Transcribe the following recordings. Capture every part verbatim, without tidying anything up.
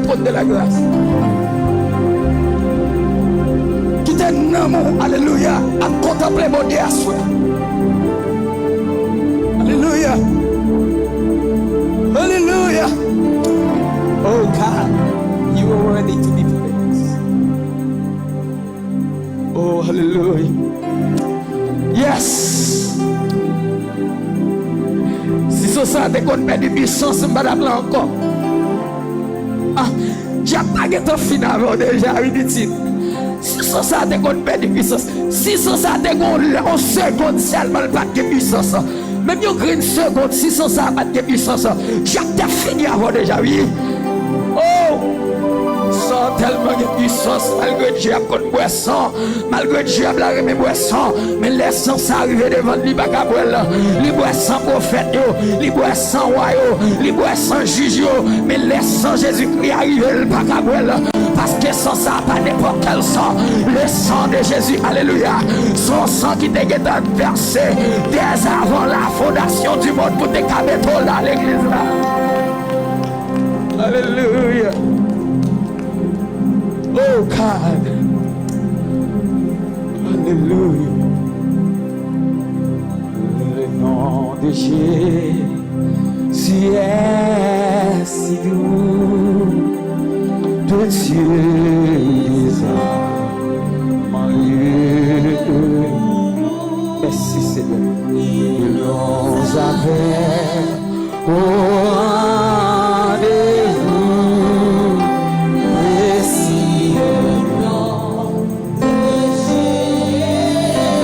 trône de la grâce. Kite nanm ou, alelouya, ap kontanple Bondye aswè. Alelouya. Alelouya. Oh God, you are worthy to be praised. Oh, alelouya. Yes. Si Sosa te konn pèdi pwisans, m pa t ap la ankò. Ah, dyab pa gentan fin avè w deja, wi, pitit. Si Sosa te konn pèdi pwisans, si Sosa te gon, yon segonn sèlman, l pa t gen pwisans. Menm yon grenn segonn, si Sosa pa t gen pwisans, dyab t ap fini avè w deja, wi. Oh! San tèlman gen pwisans, malgre dyab konn bwè san, malgre dyab la renmen bwè san, men lè san sa rive devan l, li pa ka bwè l. Li bwè san pwofèt yo, li bwè san wa yo, li bwè san jij yo, men lè san Jezikri a rive, l pa ka bwè l. Paske san sa pa nenpòt kèl san. Le sang de Jésus, alelouya. Se yon san ki te gentan vèse dès avant la fondation du monde pou te ka mete w la, legliz la. Alelouya. Oh God. Alelouya. Le nom de Jésus est si doux, de Dieu les amoureux. Merci Seigneur. Nous avons au rendez-vous précieux.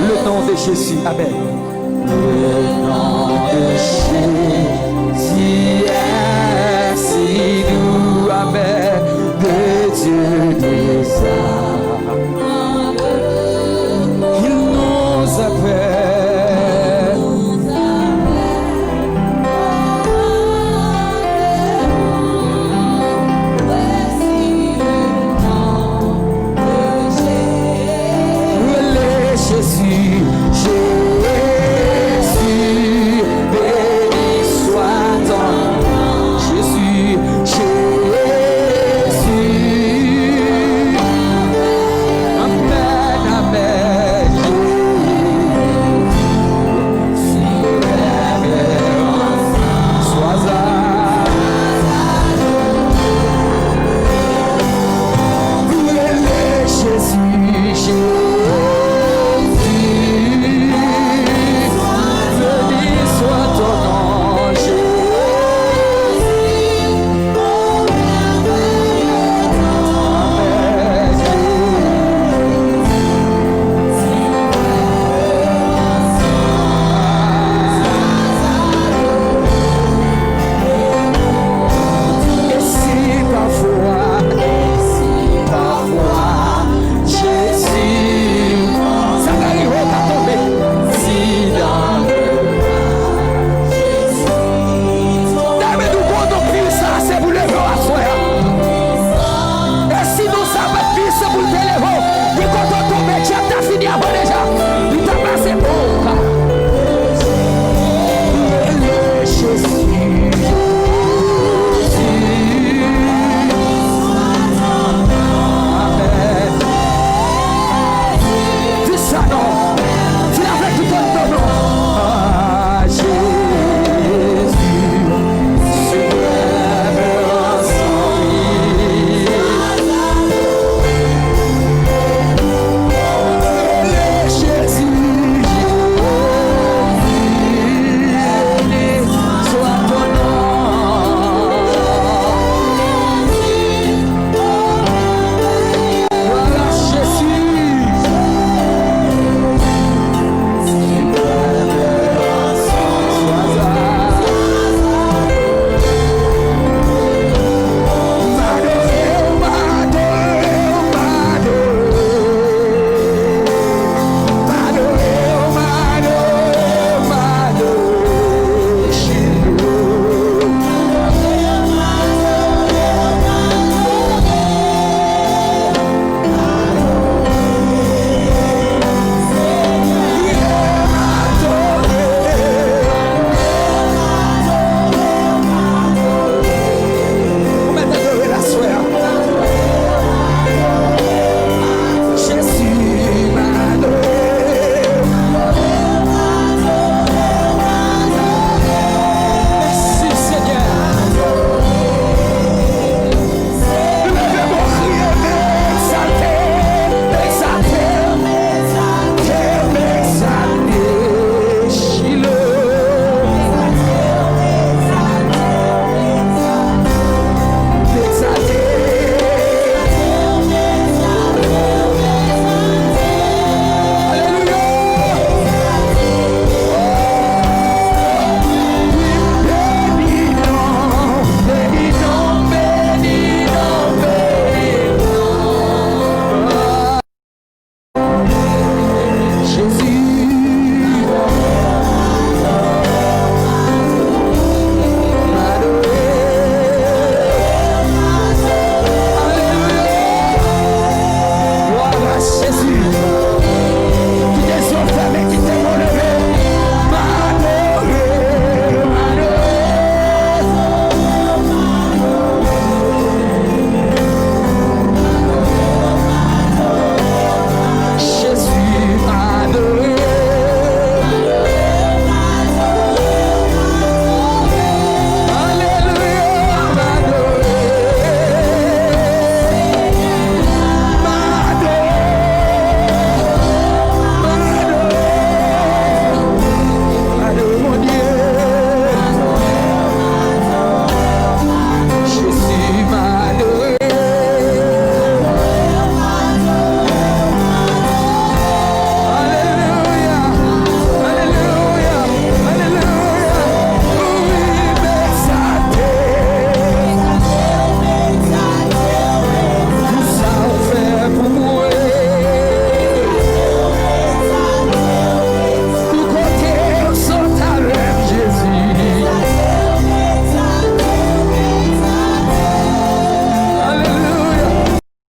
Le nom de Jésus, amen. Le nom de Jésus